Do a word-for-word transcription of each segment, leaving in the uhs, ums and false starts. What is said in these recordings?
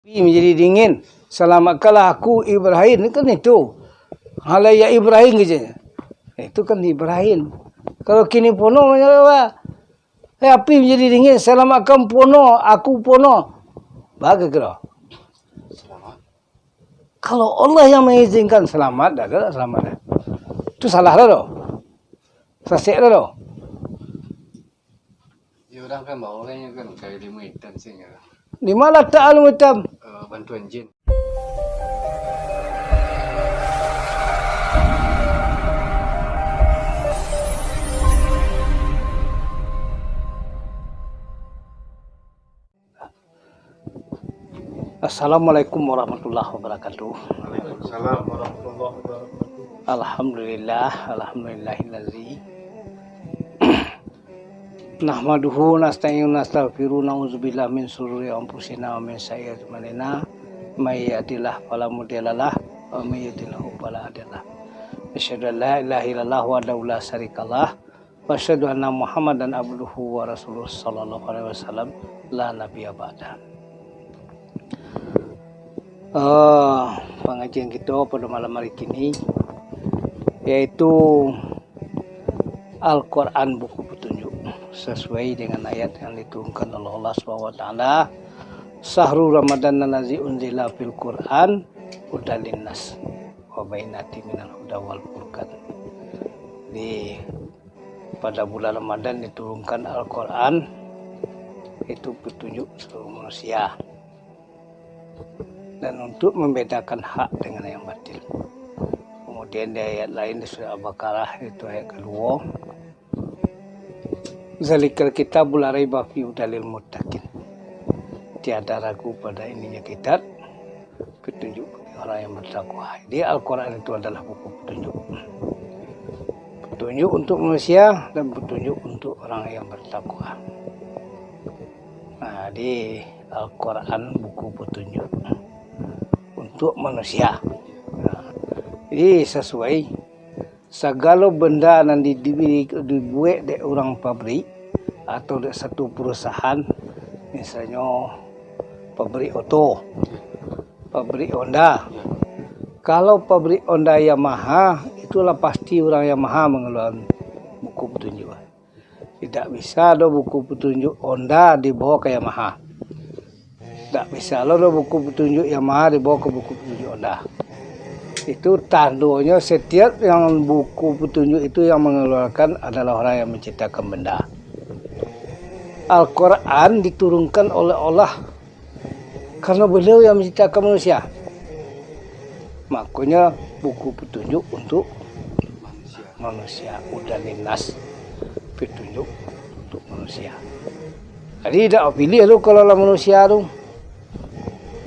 Api manjadi dingin, salamaikkanlah aku Ibrahim. Kan itu. Alah ya Ibrahim, keceknyo. Itu kan Ibrahim. Kalau kini pono, manjawab, "Eh, api manjadi dingin, salamaikkan pono, aku pono." Bagus kiro. Kalau Allah yang mengizinkan selamat, dah ada selamat dah. Itu salah dah tu. Sasek dah tu. Di urang kan bawa kan, kan, kayu lima hitam sih, ya. Di mana letak lima hitam? Eh, bantuan jin. Assalamualaikum warahmatullahi wabarakatuh. Waalaikumsalam warahmatullahi wabarakatuh. Alhamdulillah, alhamdulillahillazi. Nahmaduhu, nasta'inuhu, nastaghfiruh, na'udzubillah min syururi anfusina wa min sayyiati a'malina. May yahdihillahu fala mudhillalah, wa may yudlil fala hadiyalah. Asyhadu an la ilaha illallah wahdahu la syarikalah, wa asyhadu anna Muhammadan abduhu wa rasuluh sallallahu alaihi wasallam, la nabiyya ba'dah. Eh, pangajian kito pado malam hari kini, yaitu Al-Quran buku petunjuk, sasuai dengan ayat yang diturunkan oleh Allah Subhanahu wa Taala, "Syahru Ramadan allazi unzila fil Quran hudan linnas wa bayyinatin minal huda wal furqan." Di pada bulan Ramadan diturunkan Al-Quran, itu petunjuk seluruh manusia, dan untuk membedakan hak dengan yang batil. Kemudian di ayat lain di surah Al-Baqarah, itu ayat kedua, "Zalikal kitabu la raiba fihi hudan lil muttaqin." Tiada ragu pada ininya kitab, petunjuk bagi orang yang bertakwa. Jadi Al-Quran itu adalah buku petunjuk. Petunjuk untuk manusia dan petunjuk untuk orang yang bertakwa. Nah, di Al-Quran buku petunjuk untuk manusia. Nah, jadi sasuai sagalo benda nan di, di, dibuek dek urang pabrik atau dek satu perusahaan, misalnyo pabrik oto, pabrik Honda. Kalau pabrik Honda Yamaha, itulah pasti urang Yamaha mangaluakan buku petunjuk. Tidak bisa do buku petunjuk Honda dibawa ka Yamaha. Tidak bisa lo do buku petunjuk Yamaha dibawa ka buku petunjuk Honda. Itu tandonyo setiap yang buku petunjuk itu yang mengeluarkan adalah orang yang menciptakan benda. Al-Quran diturunkan oleh Allah karena beliau yang menciptakan manusia. Makonyo buku petunjuk untuk manusia, hudan linnas, petunjuk untuk manusia. Jadi, dak pilih tu kalau lah manusia tu.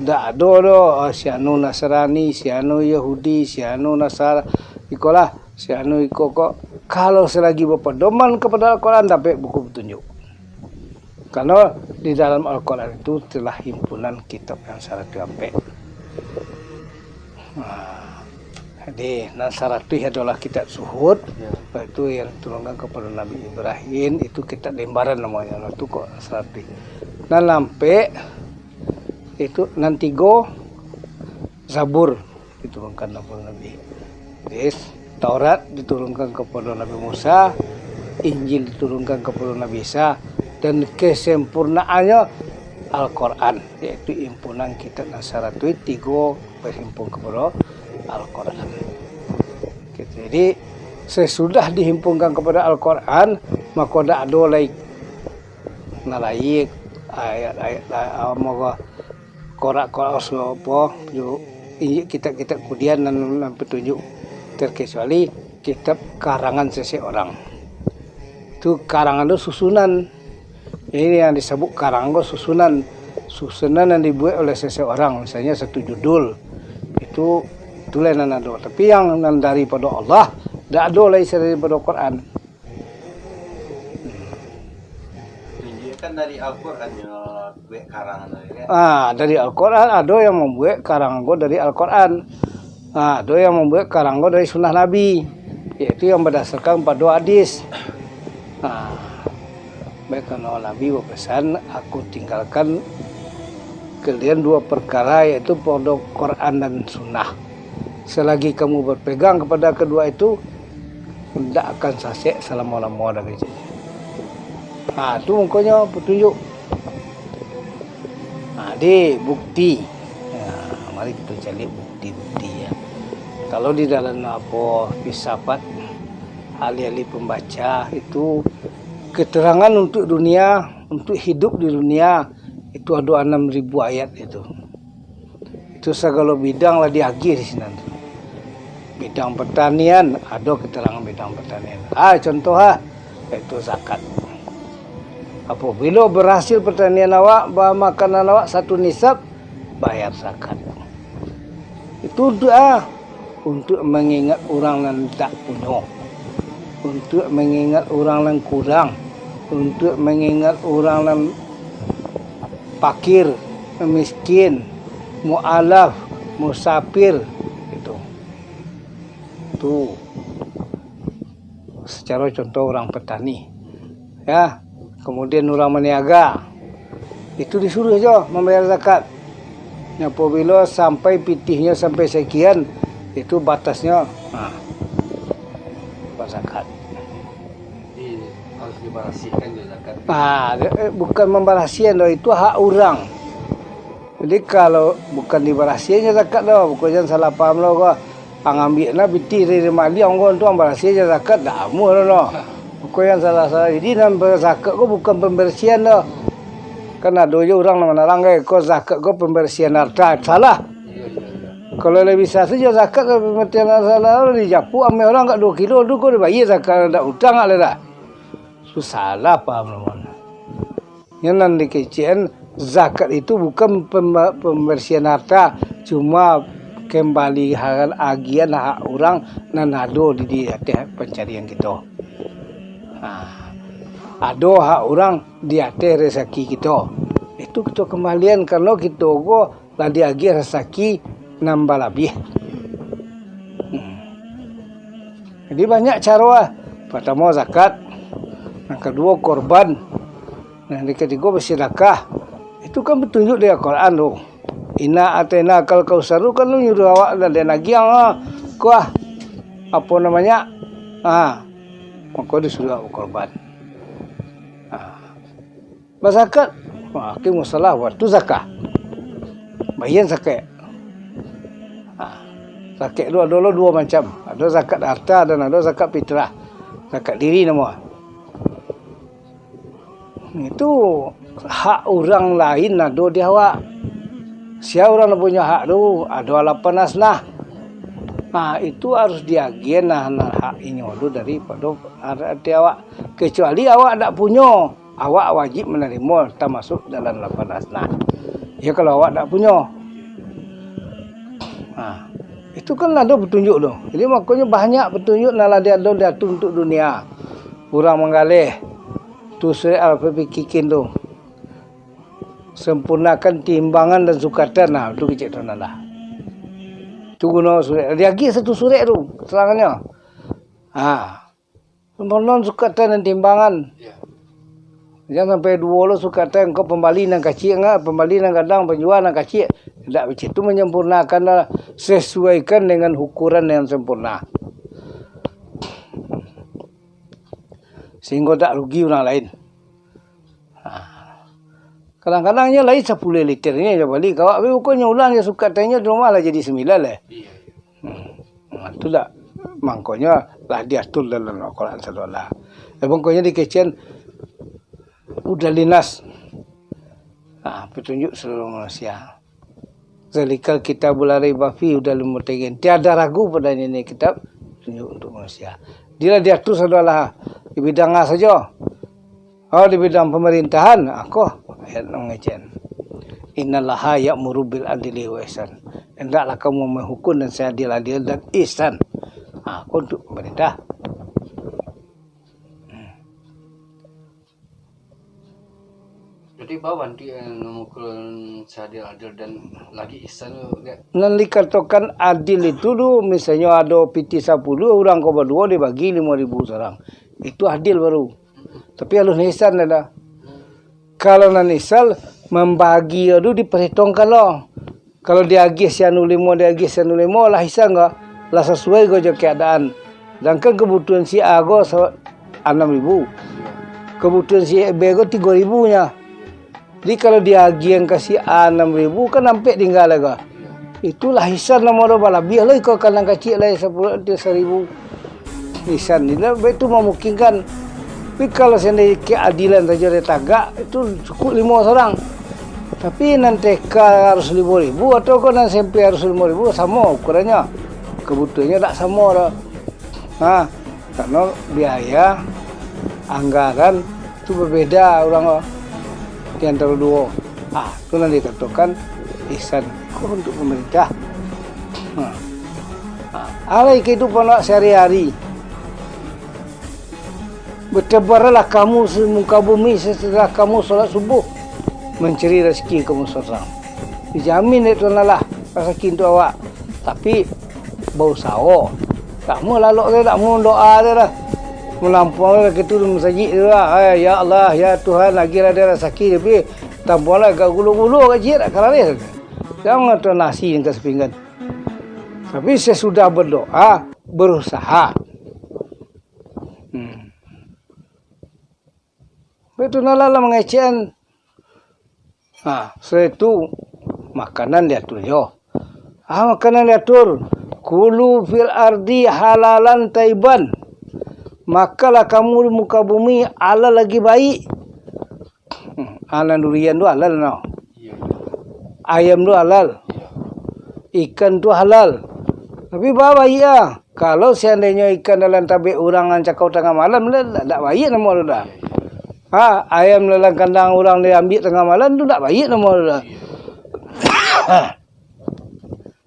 Dak ado do, ah, si anu Nasrani, si anu Yahudi, si anu Nasara, ikolah, si anu iko ko. Kalau selagi berpedoman kepada Al-Quran, dapek buku petunjuk. Karena di dalam Al-Quran itu telah himpunan kitab yang saratuih ampek. Nah, jadi, nan saratuih adalah kitab Zuhud, Ya. yaitu yang diturunkan kepada Nabi Ibrahim, itu kitab lembaran namanya, nah, tu kok saratuih. Nan ampek, itu nan tigo, Zabur diturunkan kepada Nabi. Yes. Taurat diturunkan kepada Nabi Musa, Injil diturunkan kepada Nabi Isa, dan kesempurnaannya Al-Quran, yaitu himpunan kitab nan saratuih tigo berhimpun kepada Al-Quran. Gitu. Jadi, sesudah dihimpunkan kepada Al-Quran, maka dak ado lai nan lain ayat-ayat la-, apo, korak-korak apo, jo injil kitab-kitab kudian nan, nan petunjuk, terkecuali kitab karangan seseorang. Tu karangan tu susunan. Ini yang disebut karangan ko susunan. Susunan yang dibuat oleh seseorang, misalnya satu judul. Itu, itulah nan ado. Tapi yang nan daripada Allah, dak ado lai selain daripada Quran. Tunjuakan dari Al-Quran yang buat karang tadi kan? Ah, dari Al-Quran ado yang mambuek karang ko dari Al-Quran. Ah, ado yang mambuek karang ko dari sunnah Nabi, yaitu yang berdasarkan pado hadis. Ah, baik, karena Nabi berpesan, "Aku tinggalkan kalian dua perkara, yaitu pondok Quran dan Sunnah. Selagi kamu berpegang kepada kedua itu, ndak akan sasek salamo-lamo dah, kecek. Ha, tu mangkonyo petunjuk. Ha, di bukti. Ha, mari kita cari bukti-bukti, ya. Kalau di dalam apa, filsafat, ahli-ahli pembaca itu, keterangan untuk dunia, untuk hidup di dunia, itu ada enam ribu ayat itu. Itu sagalo bidang lah diagih di sinan tu. Bidang pertanian, ada keterangan bidang pertanian. Ah, contoh ah, yaitu zakat. Apabila berhasil pertanian awak, ba-, makanan awak satu nisab, bayar zakat. Itu untuk ah, untuk mengingat urang nan tak punyo, untuk mengingat urang nan kurang, untuk mengingat urang nan pakir, miskin, mualaf, musafir, gitu. Tu, secara contoh urang petani, ya, kemudian urang maniaga, itu disuruh jo mambayar zakat. Apabila sampai pitihnyo sampai sekian, itu batasnyo, nah, buat zakat. Jadi, harus dibarasiahkan jo zakat. Ah, eh, bukan mambarasiahkan doh, itu hak urang. Jadi, kalau bukan dibarasiahkan jo zakat doh, bukan jan salah paham lo ko. Ang ambiak nah pitih dari maliang ko, tu ang barasiahkan jo zakat, dak amuah doh, no. Bukan jan salah-salah. Jadi, nan zakat ko bukan pembersihan doh. Kan ado jo urang nan manarang, "Eh, ko zakat ko pembersihan harta." Salah. Kalau lah bisa sajo zakat, pembersihan harta lah dijapuik ameh urang agak duo kilo tu, ko dibayia zakat, ndak utang lah dah. Susah lah paham lah. Nyo nan dikecekan, zakat itu bukan pemba-, pembersihan harta, cuma kembalian agihan hak urang nan ado di, di ateh pancarian kito. Ha, ado hak urang di ateh rezeki kito. Itu kito kembalian, karano kito ko lah diagiah rasaki nan balabiah. Hmm. Jadi, banyak caro lah. Partamo, zakat. Nan kaduo, korban. Nan katigo, basadakah. Itu kan batunjuak dari Al-Quran tu. "Inna a'tainakal kautsar" tu kan nyuruah awak lah, den agiah, ah, ko ah, apo namonyo? Ah, mako disuruah awak bakorban. Ah. Bazakat, wa aqimus shalah wa atuz zakah. Bagian zakat. Ha, zakat tu ado lo duo macam. Ado zakat harta dan ado zakat fitrah. Zakat diri namo. Itu hak urang lain ado di awak. Sia urang nan punyo hak tu, ado lapan asnah. Nah, itu harus diagiah nah, nah hak inyo tu daripado ati awak. Kecuali awak dak punyo. Awak wajib manarimo, tamasuak dalam lapan asnah. Iyo, kalau awak dak punyo. Nah, itu kan ado patunjuak tu. Jadi, makonyo banyak patunjuak nan lah diado diatur untuak dunia. Urang manggaleh, tu surek Al-Fiqh Kikin tu. Sempurnakan timbangan dan sukatan. Nah, tu kecek tu nan lah. Tu guno surek. Diagiah satu surek tu, keterangannyo. Ha. Sempurna sukatan dan timbangan. Jan sampai duo lo sukatan, engkau pambali nan kacik, nga, pambali nan gadang, panjua nan kacik. Indak, baitu manyempurnakan lah, sasuaikan dengan ukuran yang sempurna. Sehingga tak rugi urang lain. Ha. Kadang-kadang nyo lai sapuluah liter nyo jo bali ka awak, tapi bukan nyo ulang jo sukatannyo di rumah lah jadi sambilan lah. Iyo, iyo. Hmm. Nah, tu dak. Mangkonyo lah diatur dalam Al-Quran sadolah. Eh, mangkonyo dikecekan udah linas. Ha, petunjuk seluruh manusia. Zalikal kitabul la raiba fi hudal lil muttaqin. Tiada ragu padanya ini kitab, petunjuk untuk manusia. Dia lah diatur sadolah di bidang a sajo. Oh, di bidang pamarintahan, ah, ko ayat nan mangecek. "Innallaha ya'muru bil adli wa ihsan." Hendaklah kamu menghukum dan seadil-adil dan ihsan. Ah, ko untuk pamarintah. Jadi, bawa nanti, eh, mukul seadil-adil dan lagi ihsan tu, dia. Nan dikatokan adil itu tu, misalnyo ado pitih sapuluah, urang ko baduo dibagi limo ribu surang. Itu adil baru. Tapi alun ihsan dah. Kalau nan ihsan, Mambagi tu diparhitongkan lo. Kalau diagiah si anu limo, diagiah si anu limo, lah ihsan ko, lah sasuai ko jo keadaan. Sedangkan kebutuhan si A ko sa-, anam ribu. Kebutuhan si B ko tigo ribu nyo. Jadi kalau diagiah ka si A anam ribu, kan ampek tingga lai ko. Itulah ihsan namo do balabiah lai ko, ka nan kacik lai sapuluah atau saribu. Ihsan, indak baik tu mamungkinkan. Tapi kalau seandainya keadilan sajo ditegak, itu cukup limo surang. Tapi nan T K harus limo ribu atau ko nan S M P harus limo ribu, samo ukurannyo. Kabutuhannyo dak samo doh. Ha, karano biaya, anggaran, tu babeda urang di antaro duo. Ah, tu nan dikatokan ihsan ko untuak pamarintah. Ha. Ha, alai kahidupan awak sahari-hari. Bertebarlah kamu semuka bumi setelah kamu salat subuh, mancari rasaki kamu surang-surang. Dijamin dek Tuhan Allah rasaki untuak awak. Tapi, bausaho. Dak amuah lalok tu, dak amuah doa tu lah. Malampuang lah kitu di masajik tu lah. Ai, ya Allah, ya Tuhan, agiahlah dia rasaki, tapi tampuanglah agak gulo-gulo agak ciek, dak ka laleh. Jangan tu nasi nan ka sapinggan. Tapi sesudah berdoa, berusaha. Hmm. Baik tu, nah, lah, lah mangecekan. Ha, sudah itu, makanan diatur jo. Ah, makanan diatur. Kulu fil ardi halalan taiban. Makanlah kamu di muka bumi halal lagi baik. Hmm, anan durian tu halal, no. Ayam tu halal. Ikan tu halal. Tapi ba-, baik ah. Kalau seandainyo ikan dalam tabek urang nan cakau tangah malam, dak, dak, dak baiak namo tu dah. Ha, ayam dalam kandang urang diambiak tangah malam tu dak baiak namo tu dah.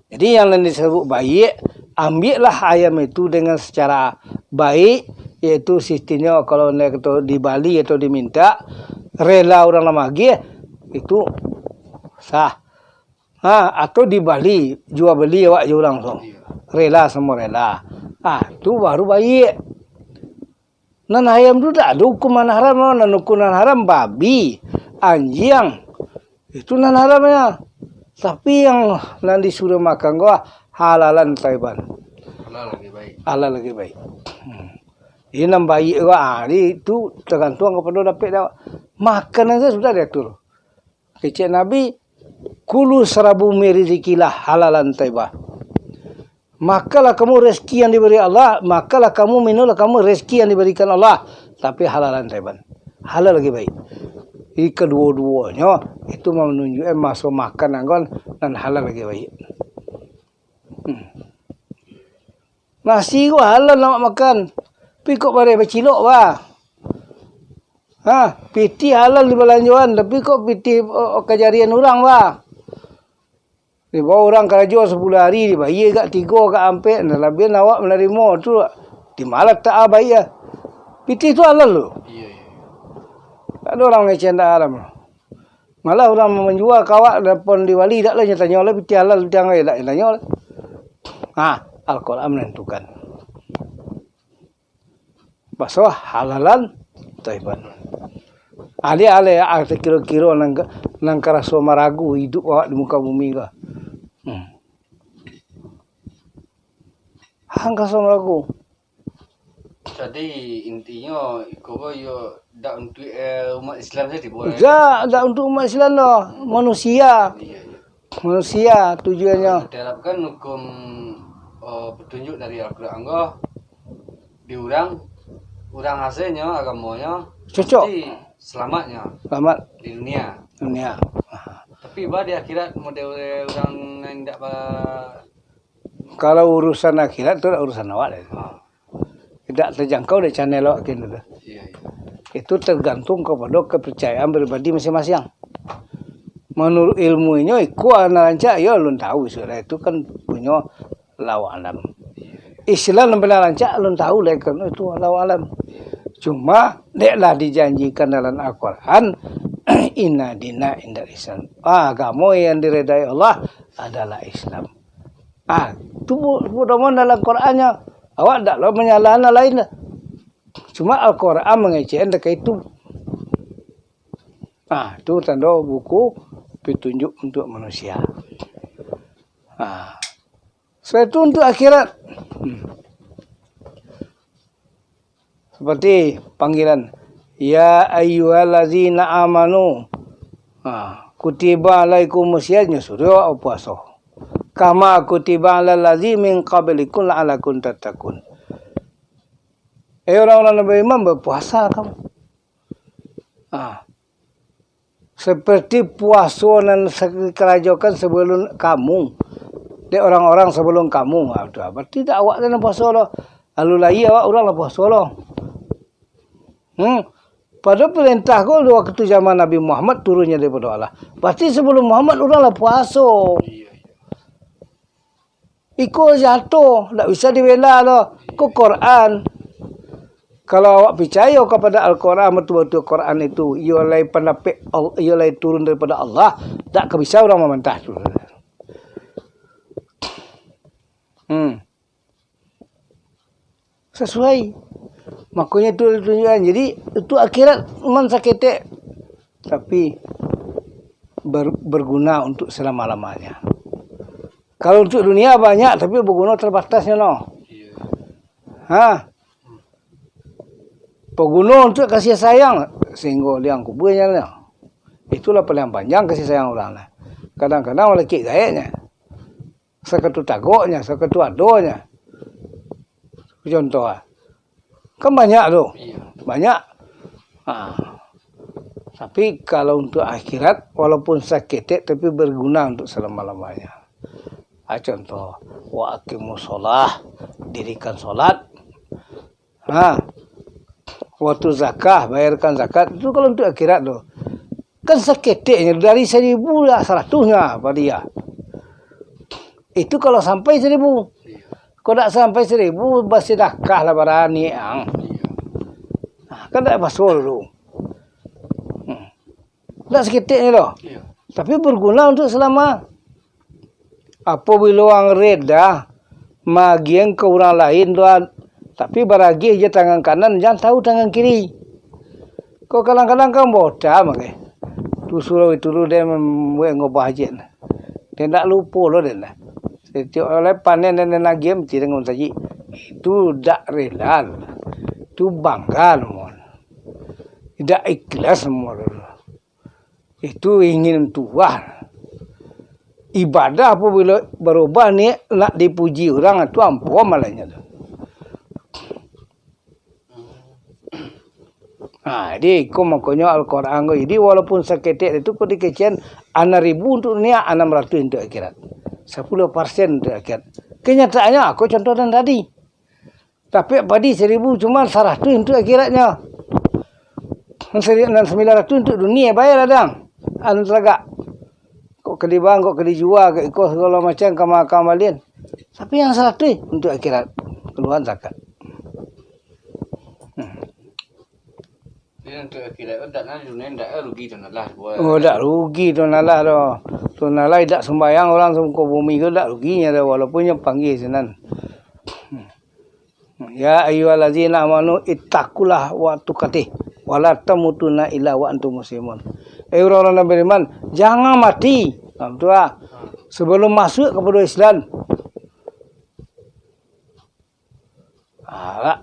Jadi yang nan disebut baiak, ambiaklah ayam itu dengan secara baik, yaitu sistemnyo kalau ndak kato dibali atau dimintak, rela urang nan magiah, itu sah. Ha, atau dibali, jua bali awak jo urang tu. Iyo. Rela samo rela. Ha, tu baru baiak. Nan ayam tu dak ado hukuman haram, nan hukuman haram babi, anjiang. Itu nan haramnyo. Tapi yang nan disuruah makan ko halalan taiban. Halal lagi baik. Halal lagi baik. Hmm. Jadi nan baiak ko, ha, jadi itu tagantuang kapado dapek dek awak. Makanan tu sudah diatur. Kecek Nabi, "Kulu sarabu min rizikillah halalan taiba." Makanlah kamu rezeki yang diberi Allah, makanlah kamu, minumlah kamu rezeki yang diberikan Allah, tapi halalan taiban. Halal lagi baik. Jadi, kaduo-duonyo itu manunjuakan maso makan anggon nan halal lagi baik. Hmm. Nasi ko halal nak makan, tapi kok bareh bacilok, bah. Ha, pitih halal dibalanjoan, tapi kok pitih, o, o, kajarian urang, bah. Dibawa urang karajo sapuluah ari, dibayia agak tigo, agak ampek, nah, labian awak manarimo tu, di ma latak a baiak ah. Pitih tu halal tu. Iyo, iyo. Tak ada orang ngecehan tak haram. Malah urang manjua ka awak, lapor di wali, dak lah nyo tanyo lah, pitih halal, pitih anggai, dak nyo tanyo lah. Ha, Al-Quran manantukan. Baso halalan taiban. Alih-alih, ah, sakiro-kiro nan ka, nan karaso maragu iduik awak di muka bumi ko. Hmm. Han karaso maragu. Jadi, intinyo, iko ko yo dak untuak, eh, umat Islam sajo, Bo, eh? Dak, dak untuak umat Islam doh. Manusia. Iyo, iyo. Manusia tujuannyo. Diharapkan hukum, eh, petunjuk dari Al-Quran ko di urang, urang hasilnyo, agamonyo, cocok. Pasti selamatnyo. Selamat. Di dunia. Dunia. Tapi ba di akhirat model urang nan indak ba- Kalau urusan akhirat tu dak urusan awak deh. Ha. Tidak terjangkau dek channel awak kini tu. Iya, iya. Itu tergantung kepada kepercayaan pribadi masing-masing. Menurut ilmu inyo, iko nan rancak, yo alun tahu sudah. Itu kan punyo Allahu alam. Istilah nan pernah rancak, alun tahu lah, kan itu Allahu alam. Cuma, dek lah dijanjikan dalam Al-Quran, "Inna dina indal Islam." Ah, agamo yang diredai Allah adalah Islam. Ah, tu bu-, pedoman dalam Qurannyo. Awak ndak lo manyalah nan lain lah. Cuma Al-Quran mangecek ndak ka itu. Ah, tu tando buku petunjuk untuk manusia. Ah. Sudah itu untuk akhirat. Hmm. Seperti panggilan, "Ya ayyuhallazina amanu." Ha, "Kutiba alaikumus siyam," nyo suruah awak puaso. "Kama kutiba alal ladzina min qablikum la'allakum tattaqun." Eh, orang-orang nan beriman, berpuasa kamu. Ha. Seperti puaso nan sa-, dikarajokan sebelum kamu, dek orang-orang sebelum kamu. Ha, tu, berarti dak awak nan puaso lo. Lalu lai awak urang lah puaso lo. Hmm. Padahal perintah ko waktu zaman Nabi Muhammad turunnyo daripado Allah. Berarti sebelum Muhammad urang lah puaso. Iko jatuah, dak bisa dibela doh. Ko Quran. Kalau awak picayo kapada Al-Quran, batua-batua Quran itu, iyo lai pandapek Al-, iyo lai turun daripado Allah, dak ka bisa urang mambantah tu. Hmm. Sasuai. Makonyo tu ditunjukkan. Jadi, itu akhirat memang saketek, tapi ber-, berguna untuk selama-lamanya. Kalau untuk dunia banyak, tapi berguna terbatas nyo no. Ha? Berguna untuk kasih sayang, sehingga liang kubuanyo lah. Itulah paling panjang kasih sayang urang lah. Kadang-kadang malakik gaeknyo. Sakatu tagoknyo, sakatu adonyo. Contoh ah. Kan banyak tu. Iya. Banyak. Ha. Tapi kalau untuk akhirat, walaupun saketek, tapi berguna untuk selama-lamanya. Ha, contoh, "Wa aqimus shalah," dirikan salat. Ha. "Wa atuz zakah," bayarkan zakat. Itu kalau untuk akhirat tu. Kan saketeknyo, dari seribu lah saratuhnyo pada dia. Itu kalau sampai seribu. Kalau dak sampai seribu, basidakah lah barani ang. Ha, kan dak pasal tu. Hmm. Dak saketeknyo doh. Iya. Tapi berguna untuk selama. Apabilo ang reda maagiah ka urang lain tu, tapi baragiah jo tangan kanan, jan tahu tangan kiri. Ko kadang-kadang kan botam ageh. Tu surau itu tu den mambuek ngobah ajen. Den dak lupo lo den lah. Setiok lai panen den, den agiah mesti den ngomong saji. Itu dak rela. Itu bangga namonyo. Dak ikhlas namonyo. Itu ingin tuah. Ibadah apabilo barubah ni nak dipuji urang, tu ampo malahnyo tu. Ha, jadi iko makonyo Al-Quran ko. Jadi walaupun saketek itu ko dikecekan anam ribu untuk dunia, anam ratuih untuk akhirat. Sapuluah persen untuk akhirat. Kenyataannyo, ko contoh nan tadi. Tapi padi seribu cuma saratuih untuk akhiratnyo. Seri-, nan sambilan ratuih untuk dunia, bayar lah dang. Anu tagak. Kok ka dibang, kok ka dijua, kok iko sagalo macam ka makam balin. Tapi yang saratuih untuk akhirat, kaluaan zakat. Hmm. Jadi untuk akhirat tu, dak lah, dunia dak rugi tu nalah. Oh, dak rugi tu nalah doh. Tu nalah dak sumbayang urang samuko bumi ko dak ruginyo doh, walaupun nyo panggih sinan. Hmm. "Ya ayyuhallazina amanu ittaqullaha haqqa tuqatih, wa la tamutunna illa wa antum muslimun." Eh, urang-urang nan beriman, jangan mati. Ha, betul tak? Sebelum masuk kepada Islam. Ha, lah.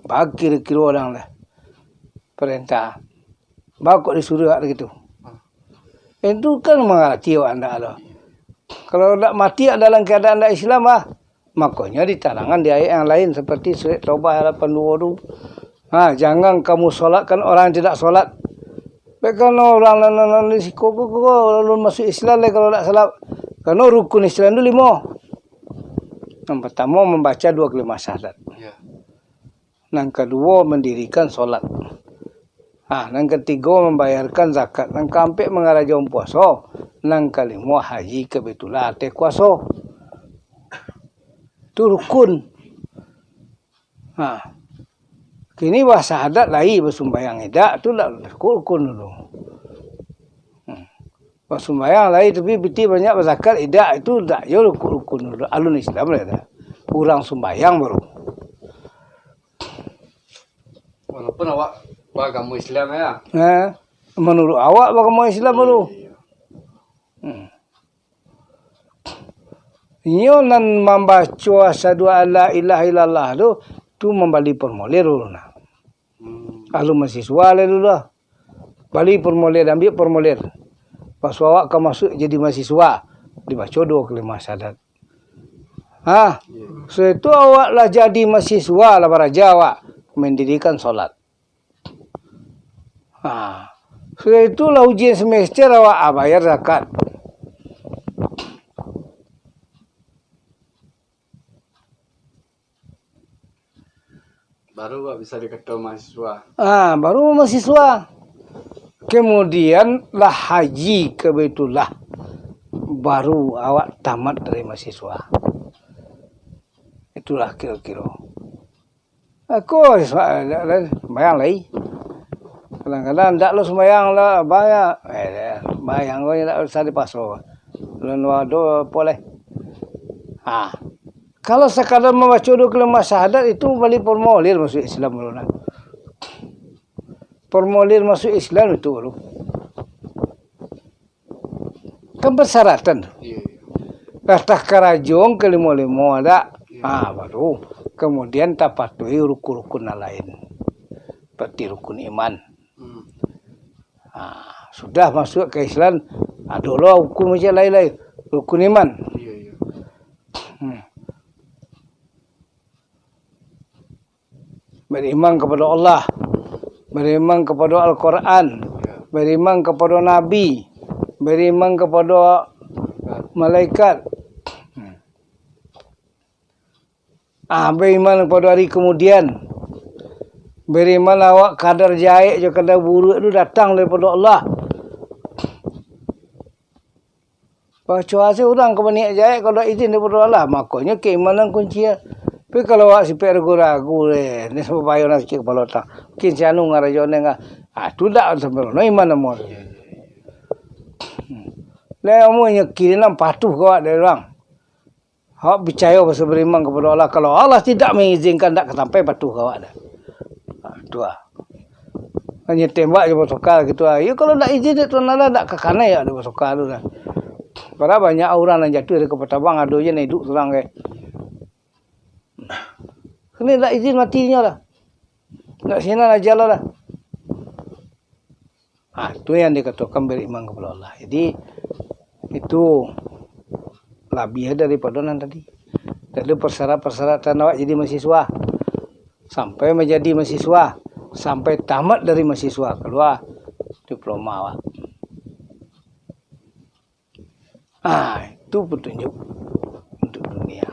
Bakiro-kiro urang lah. Perintah. Bakok disuruh gitu. Itu kan mangarati awak ndak tu. Kalau ndak mati dalam keadaan ndak Islam, ah, makonyo ditarangan di ayat yang lain, seperti surat Taubah ayat lapan dua tu. Ha, jangan kamu solatkan orang yang tidak solat. Baik, karano urang nan, nan, nan di siko ko, ko, ko, lalu masuk Islam lai kalau ndak salat. Karano rukun Islam tu limo. Yang pertama, membaca dua kalimah syahadat. Ya. Nan kaduo, mandirikan solat. Ha, nan katigo, mambayarkan zakat. Nan kaampek, mangarajoan puaso. Nan kalimo, haji ka Baitullah ateh kuaso. Tu rukun. Ha. Kini basyahadat lai, basumbayang indak, tu lah rukun dulu. Hmm. Basumbayang lai, tapi pitih banyak, bazakat indak, itu ndak yo rukun-rukun dulu. Alun Islam lah dah. Urang sumbayang baru. Walaupun awak baagamo Islam, ya. Ha? Manuruik awak bagamo Islam tu. Hmm. Inyo nan mambaco asyhadu alla ilaha illallah tu, tu mambali formulir dulu nah. Ahlu mahasiswa lah dulu lah. Bali formulir, ambiak formulir. Pas awak ka masuak jadi mahasiswa, dibaco duo kalimah syahadat. Ha, sudah itu awak lah jadi mahasiswa, lah baraja awak, mandirikan solat. Ha, sudah itu lah ujian semester awak, ah, bayar zakat. Baru awak bisa dikato mahasiswa. Ah, baru mahasiswa. Kemudian lah haji ka Baitullah. Baru awak tamat dari mahasiswa. Itulah kiro-kiro. Aku sumbayang lai. Kadang-kadang ndak lo sumbayang lah, banyak. Eh, sumbayang ko ndak usah dipaso. Ulun ado apo lai. Ha. Kalau sakadar mambaco duo kalimah syahadat itu bali formulir masuak Islam dulu nah. Formulir masuak Islam itu dulu. Kan persyaratan tu. Iya, iya. Lah takarajo kalimo-limo adak. Iya. Ha, baru kemudian tapatuhi rukun-rukun nan lain. Seperti rukun iman. Hmm. Ha, sudah masuak ka Islam, ado lo rukun macam lain-lain. Rukun iman. Iya, iya. Hmm. Bariman kapado Allah, bariman kapado Al-Quran, bariman kapado Nabi, bariman kapado malaikat. Hmm. Ah, bariman kapado ari kamudian. Bariman awak kadar jahek jo kadar buruak tu datang daripado Allah. Pacuali urang ka baniaik jahek, kalau dak izin daripado Allah, makonyo keimanan kunci. Tapi kalau awak sipek ragu-ragu, eh, ni sampai bayo nan sakik kapalo tang. Mungkin si anu ngarajo ni ngah. Ah, tu dak sampai no iman namo tu. Lah, amunyo kini nan patuh ka awak dari urang. Awak picayo basa bariman kapado Allah. Kalau Allah tidak mengizinkan, dak ka sampai patuh ka awak dah. Ha, tu ah. Hanyo tembak jo basoka gitu ah. Iyo, kalau dak izin dek Tuhan Allah, dak ka kanai awak dek basoka tu dah. Padahal banyak urang nan jatuah dari kapal tabang, ado je nan iduik surang ke. Kini dak izin matinyo lah. Dak sinan aja lah. Ah, tu yang dikatakan beriman kepada Allah. Jadi, itu labiah daripada nan tadi. Jadi, persyarat-persyaratan awak jadi mahasiswa. Sampai menjadi mahasiswa, sampai tamat dari mahasiswa, keluar diploma awak. Ah, itu petunjuk untuk dunia.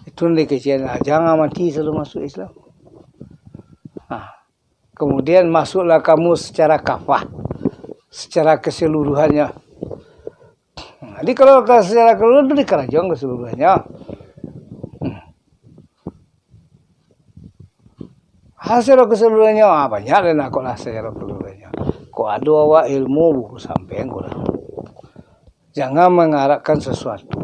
Itu nan dikecekan, ah, jangan mati sebelum masuk Islam. Ah, kemudian masuklah kamu secara kafah, secara keseluruhannya. Jadi kalau ka secara keseluruhan tu dikarajoan keseluruhannya. Hmm. Hasil keseluruhannyo, ah, banyak lah nak kok lah hasil keseluruhannyo. Kok ado awak ilmu, buku sampean kurang. Jangan mengharapkan sesuatu.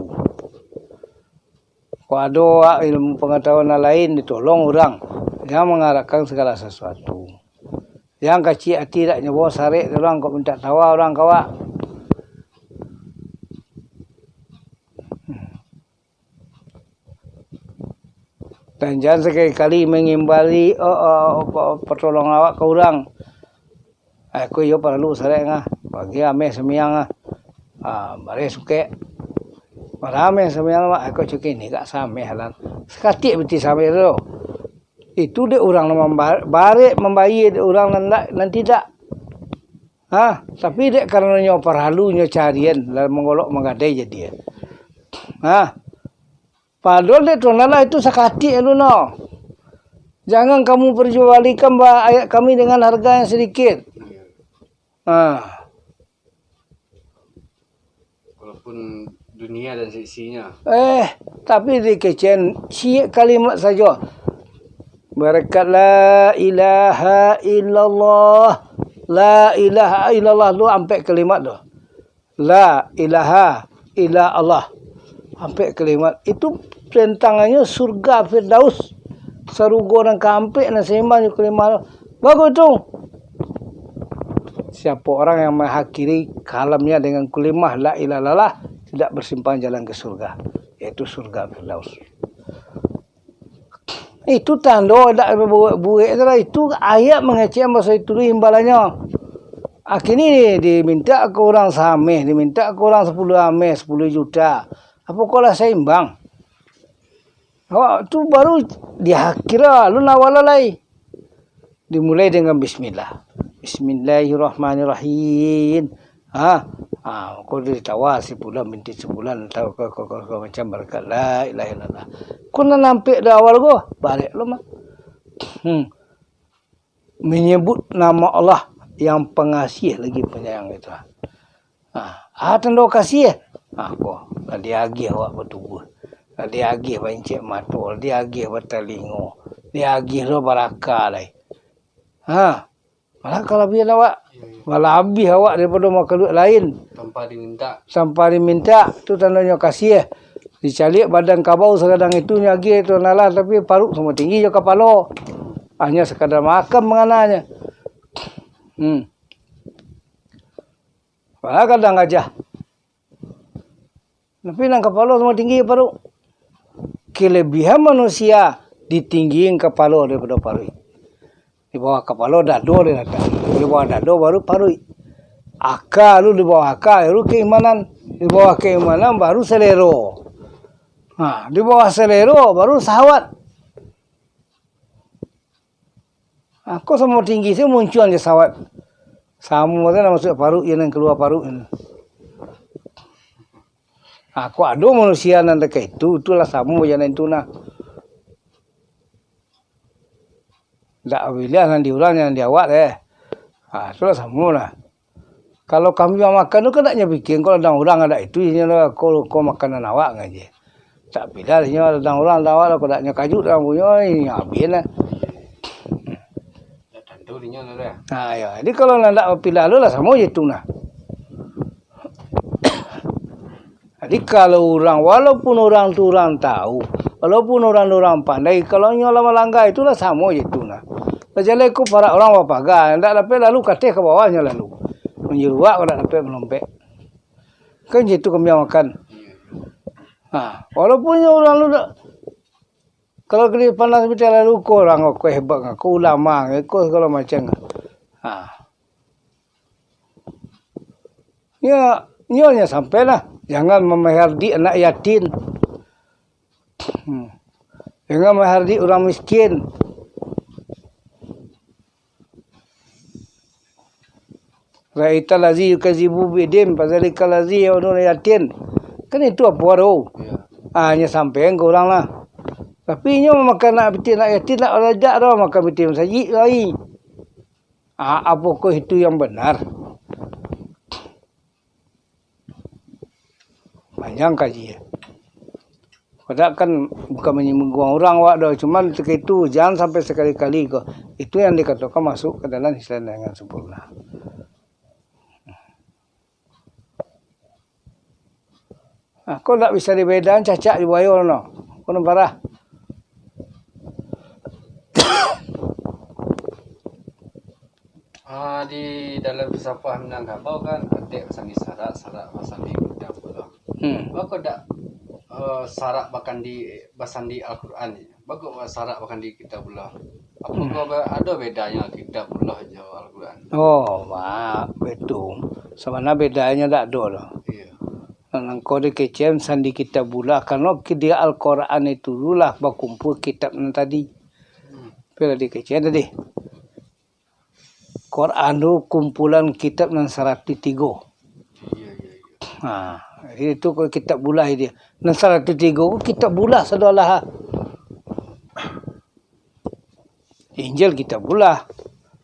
Kok ado awak ilmu pengetahuan nan lain, ditolong urang. Jangan mengharapkan segala sesuatu. Jangan kacik ati, dak nyo bawa sarek urang kok mintak tawa urang ka awak. Dan jan sakali-kali mangimbali, oh, oh, pa-, patolongan awak ka urang. Ai ko iyo paralu sarek ngah. Bagi ameh samiang ngah. Ah, bareh sukek. Bara ameh samiang, mak, ai ko cuki ni kak sameh lan. Sakatik biti sameh tu. Itu dek urang nan mambar-, barek mambayia dek urang nan dak, nan tidak. Ha, tapi dek karanonyo paralu nyo carian, lah mangolok manggadai jadian. Ha. Padahal dek Tuhan Allah itu sakatik dulu no. Jangan kamu perjualbalikan ba-, ayat kami dengan harga yang sedikit. Ha. Walaupun dunia dan seisinya. Eh, tapi dikecekan ciek kalimat sajo. Berkat la ilaha illallah. La ilaha illallah tu ampek kalimat tu. La ilaha illa Allah. Ampek kalimat. Itu tantangannyo surga Firdaus. Sarugo nan kaampek nan saimbang jo kalimo. Bagus tu. Siapa orang yang mengakhiri kalamnya dengan kalimah la ilaha illallah, tidak bersimpang jalan ke surga, yaitu surga Firdaus. Itu tando dak buek-buek tu lah. Itu ayat mangecek bahaso itu tu imbalannyo. Akhirnyo diminta ka urang saameh, diminta ka urang sapuluah ameh, sapuluah juta. Apokoh lah saimbang? Awak tu baru diakhiri, alun awal lai. Dimulai dengan bismillah. Bismillahirrahmanirrahim. Ha? Ha, ko ditawa si pulan binti si pulan, atau ko, ko, ko, ko, macam barakat, la ilaha illallah. Ko nan nampek dari awal ko, barek lo mah. Hmm. Menyebut nama Allah yang pengasih lagi penyayang itu. Ha, ah, tando kasih. Ha, ko, lah diagiah awak batubuah. Lah diagiah baincek mato, lah diagiah batalingo, diagiah lo baraka lai. Ha, malah kalabiahan awak. Malah labiah awak daripado makhluk lain. Tanpa diminta. Tanpa diminta, tu tandonyo kasih. Dicaliak badan kabau sagadang itu nyo agiah tu nalar, tapi paruik samo tinggi jo kapalo. Hanya sakadar makan mangananyo. Hmm. Malah kadang gajah. Tapi nan kapalo samo tinggi paruik. Kelebihan manusia ditinggiin kapalo daripado paruik. Di bawah kapalo dado dia latak. Di bawah dado baru paruik. Aka lu di bawah aka, baru keimanan. Di bawah keimanan baru selero. Ha, di bawah selero baru sahwat. Ha, ko samo tinggi tu muncuang jo sahwat. Samo tu nan masuak paruik, iyo nan kalua paruik tu. Ha, ko ado manusia nan dakek itu, itulah samo jo nan itu nah. Ndak piliah nan di urang, nan di awak deh. Ha, itulah samo lah. Kalau kambiang makan tu kan ndak nyo pikia, ko ladang urang adak itu, inyo lah, ko, ko makanan awak ngaji. Tak piliah inyo ladang urang, ladang awak lah, ko dak nyo kajuik dalam punyo, inyo abiah lah. Dak tantu inyo lah, dah. Ha, yo. Jadi kalau nan dak piliah tu lah samo je tu nah. Jadi, kalau urang, walaupun urang tu urang tahu, walaupun urang tu urang pandai, kalau inyo lah malanggar, itulah samo je tu nah. Lah jaleh ko parak urang bapaga, ndak dapek lalu kateh ka bawah nyo lalu. Manjuruak ko ndak dapek malompek. Kan je tu kambiang makan. Ha, walaupun inyo urang tu dak, kalau kena panas bitai lalu ko urang ko hebat ko ulama ko sagalo macam. Ha. Nyo, nyo, nyo sampai lah. Jangan mamahardik anak yatim. Hmm. Jangan mamahardik urang miskin. Ra'aital ladzi yukadzibu bid din, fadzalikal ladzi yad'ul yatim. Kan itu apo tu? Iyo. Ah, nyo sampaian ka urang lah. Tapi inyo mamakan anak pitih, anak yatim, ndak rajak doh makan pitih masajik lai. Ah, apokah itu yang benar? Panjang kaji. Padak kan bukan manyinggung urang awak doh, cuman ketika itu jangan sampai sekali-kali ko. Itu yang dikatakan masuk ke dalam Islam dengan sempurna. Ah, ko ndak bisa dibedaan cacak jo buayo no. Ko nan parah. Ah, di dalam filsafat Minangkabau kan, atek basandi sarak, sarak basandi kitabullah. Hmm. Bako dak, eh, sarak bakandi, basandi Al-Quran ni? Bako sarak bakandi kitabullah? Apo Hmm. ko ado bedanyo kitabullah jo Al-Quran? Oh, mak, betul. Sabana bedanyo dak ado doh. Iyo. Nan ko dikecekan sandi kitabullah, karano di Al-Quran itu lah bakumpul kitab nan tadi. Hmm. Apo lah dikecekan tadi? Quran tu kumpulan kitab nan saratuih tigo. Iyo, iyo, iyo. Ha, jadi tu ko kitabullah dia. Nan saratuih tigo ko kitabullah sado alah. Injil kitabullah,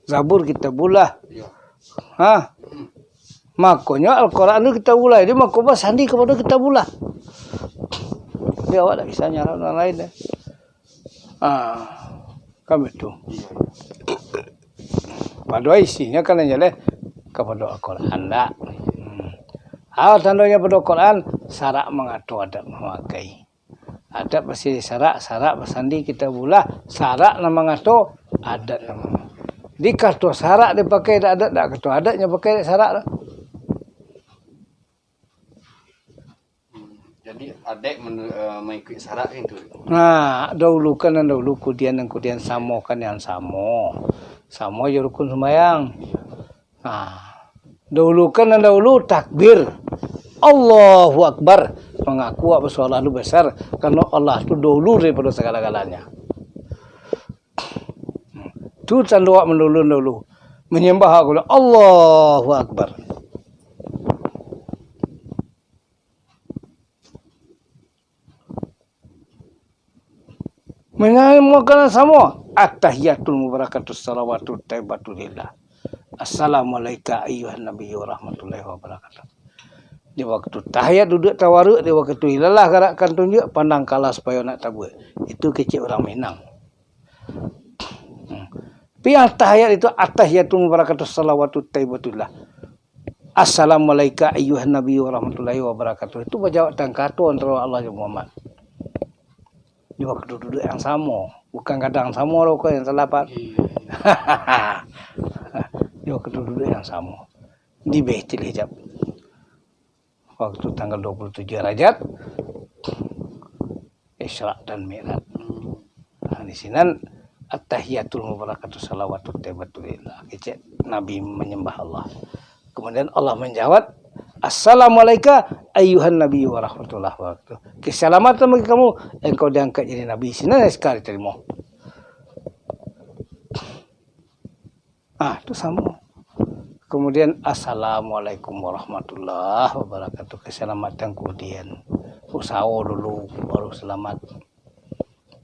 Zabur kitabullah. Iyo. Ha? Hmm. Makonyo Al-Quran tu kitabullah. Jadi mako basandi kapado kitabullah. Jadi awak dak bisa nyarah nan lain deh. Ah, kan betul. Iyo, iyo. Padahal isinyo kan jaleh kapado Al-Quran dak. Hmm. Ah, tandonyo pado Quran, sarak mangato adat mamakai. Adat basandi sarak, sarak basandi kitabullah, sarak nan mangato, adat nan mamakai. Jadi, kato sarak dipakai dek adat, dak kato adat nyo pakai dek sarak tu. Hmm, jadi, adat menu-, eh, mengikuti sarak kan tu? Nah, dahulukan nan dahulu, kudian nan kudian, samokan yang samo. Samo jo rukun sumbayang. Nah, dahulukan nan dahulu takbir. Allahu Akbar. Mangaku awak baso Allah tu besar, karano Allah tu dahulu daripado sagala-galanya. Tu tando awak mandahulu-dahulu. Manyambah awak, Allahu Akbar. Manamokan samo, "At-tahiyyatul mubarakatus shalawatut thayyibatu lillah. Assalamualaika ayyuhan nabiyyu warahmatullahi wabarakatuh." Di wakatu tahiyat duduak tawaruk, di wakatu ilalah garakkan tunjuak, pandang kalah supayo nak tabuak. Itu kecek urang Minang. Hmm. Tapi yang tahiyat itu, "At-tahiyyatul mubarakatus shalawatut thayyibatu lillah. Assalamualaika ayyuhan nabiyyu warahmatullahi wabarakatuh." Itu bajawab tangkato antaro Allah jo Muhammad. Di wakatu duduak yang samo. Bukan gadang samo lo ko yang talapat. Iya. Di wakatu duduak yang samo. Di Baitul Hijab. Waktu tanggal dua puluh tujuh Rajab, Isra dan Mi'raj. Nah, di sinan, "At-tahiyyatul mubarakatus shalawatut thayyibatu lillah." Kecek Nabi manyambah Allah. Kemudian Allah manjawab, "Assalamualaika ayyuhan nabiyyu warahmatullahi wabarakatuh." Keselamatan bagi kamu, engkau diangkat jadi nabi. Sinan sakali tarimo. Ah, tu samo. Kemudian, "Assalamualaikum warahmatullahi wabarakatuh." Keselamatan kudian. Usaho dulu, baru selamat.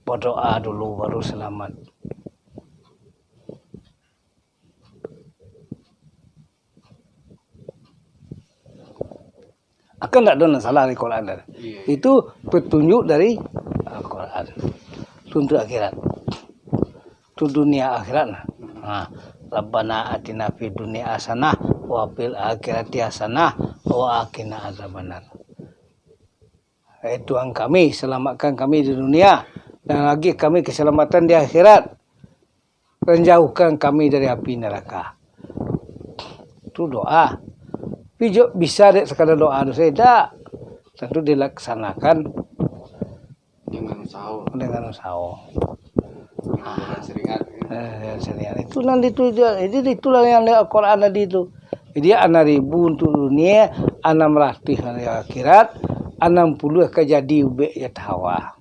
Berdoa dulu, baru selamat. Akan ndak ado nan salah dari Quran tadi. Iya, iya. Itu petunjuk dari Al-Quran. Tunjuk akhirat. Tu dunia akhirat lah. Ha. "Rabbana atina fid dunya hasanah, wa fil akhirati hasanah, wa qina adzabannar." "Eh Tuhan kami, selamatkan kami di dunia, dan lagi kami keselamatan di akhirat. Dan jauhkan kami dari api neraka." Tu doa. Tapi jo bisa dek sekadar doa tu saja, dak. Tentu dilaksanakan dengan usaho. Dengan usaho. Dengan syariat, ya. Eh, dengan syariat. Itu nan itu, jadi itulah yang di Al-Quran tadi tu. Jadi, anam ribu untuk dunia, anam ratus dari akhirat, anam puluah ka jadi ubek jatawa.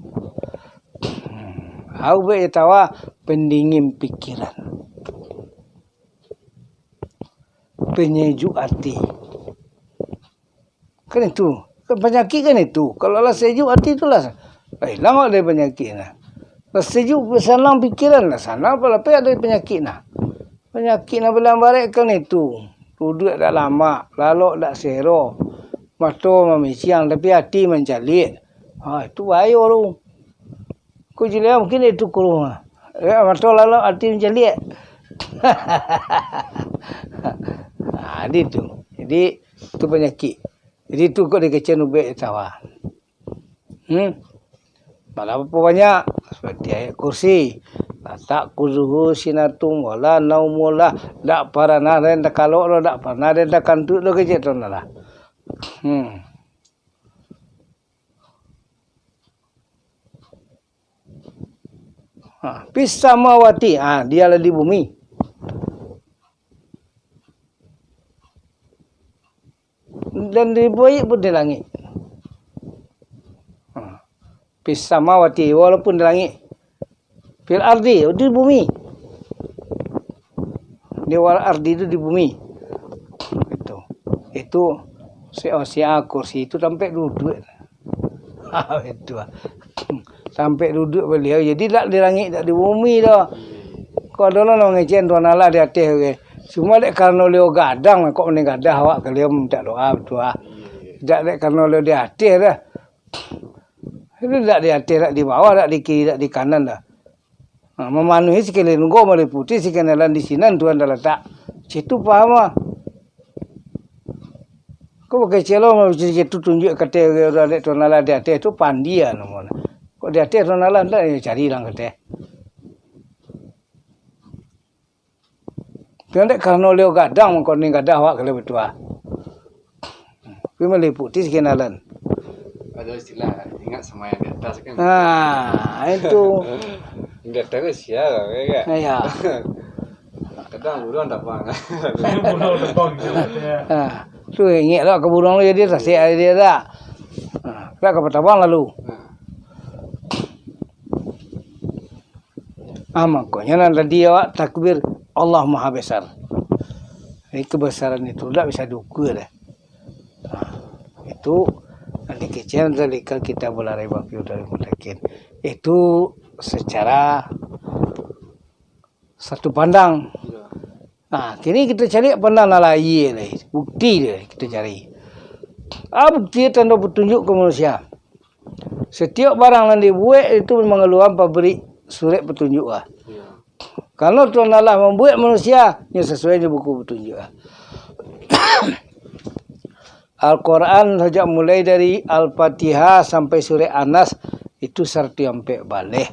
Hmm. Ubek jatawa, pendingin pikiran. Penyejuk ati. Kan itu. Kan panyakik kan itu. Kalau lah sejuk ati tu lah, eh, hilang dari panyakik nah. Lah sejuk, sanang pikiran lah, sanang pala pek dari panyakik nah. Panyakik nan paling barek kan itu. Duduak dak lamak, lalok dak sero, mato mamisiang, tapi ati mancaliak. Ha, itu bahayo tu. Ko jilek mungkin itu kuruh. Ya, mato lalok ati mancaliak. Ha, di tu. Jadi, tu panyakik. Jadi, tu kok dikecekan ubek tawa. Hmm. Malah apa banyak, seperti ayat kursi. "La ta'khuzuhu sinatun wa la naumun," dak parnah den takalok doh, dak parnah den takantuak doh, kecek tu nah lah. Hmm. Ha, fis samawati, ha, dialah di bumi. Dan di bumi pun di langit. Ha. Fis samawati, walaupun di langit. Fil ardi, di bumi. Di wal ardi itu di bumi. Itu. Itu si, si kursi itu sampai duduk. Itu. Sampai duduk baliau. Jadi dak di langit, dak di bumi doh. Kok ado lah nang ngecen Tuhan Allah di ateh, oke. Cuma dek karano liau gadang, kok mending gadah awak kalian minta doa, betul ah. Dak dek karano liau di ateh dah. Itu dak di ateh, dak di bawah, dak di kiri, dak di kanan dah. Ha, mamanuhi sakaliling lugo maliputi sakaliling jalan di sinan Tuhan talatak. Situ paham ah. Kok pakai celo mah situ tunjuak ka ateh urang dek Tuhan Allah di ateh tu pandia namo. Kok di ateh Tuhan Allah ndak, yo cari lah ka ateh. Tengok dek, karano liau gadang, mangko ni gadah awak kalau batua. Tapi maliputi sakinalan. Ada istilah, ingat sama yang di atas kan? Ah, itu. Yang di atas kan sial lah, ya kan? Ya. Kadang burung tak pang. Burung tak pang, ya. Ah, tu ingat lah ke burung tu jadi tasik dia tak? Ah, tak ke tabang lalu. Ah. Ah, makonyo nan tadi awak takbir, Allah Maha Besar. Jadi, kebesaran itu ndak bisa diukua deh. Ah, itu nan dikecek zalika kitabul la raiba fihi hudal lil muttaqin. Itu secara satu pandang. Nah, kini kita cari pandang nan lain lai, bukti dia kita cari. Ah, bukti tando petunjuk ke manusia. Setiap barang nan dibuek itu mangaluakan pabrik surek petunjuk lah. Karano Tuhan Allah mambuek manusia, nyo sasuai jo buku petunjuk lah. Al-Quran sajak mulai dari Al-Fatihah sampai surek An-Nas, itu saratuih ampek baleh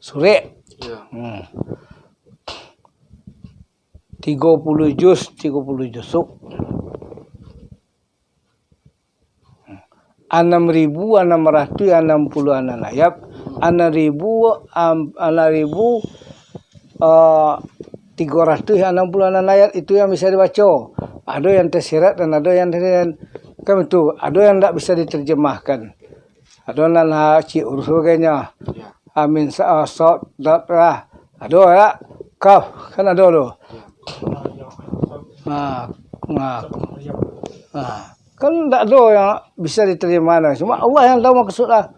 surek. Ya. Hmm. Tigo puluh juz, tigo puluh juzuk. Anam ribu anam ratuih anam puluah anam ayat, anam ribu, am-, anam ribu, eh, tigo ratuih anam puluah anam ayat itu yang bisa dibaco. Ado yang tersirat dan ado yang ter-, kan itu, ado yang ndak bisa diterjemahkan. Ado nan ha, cik urus bagainya. Ya. Amin sa-, ah, sod, dot, ra. Ado ya. Kaf, kan ado tu. Ya. Ha, ha, ha. Kan ndak ado yang bisa diterima lah. Cuma Allah yang tahu maksud lah.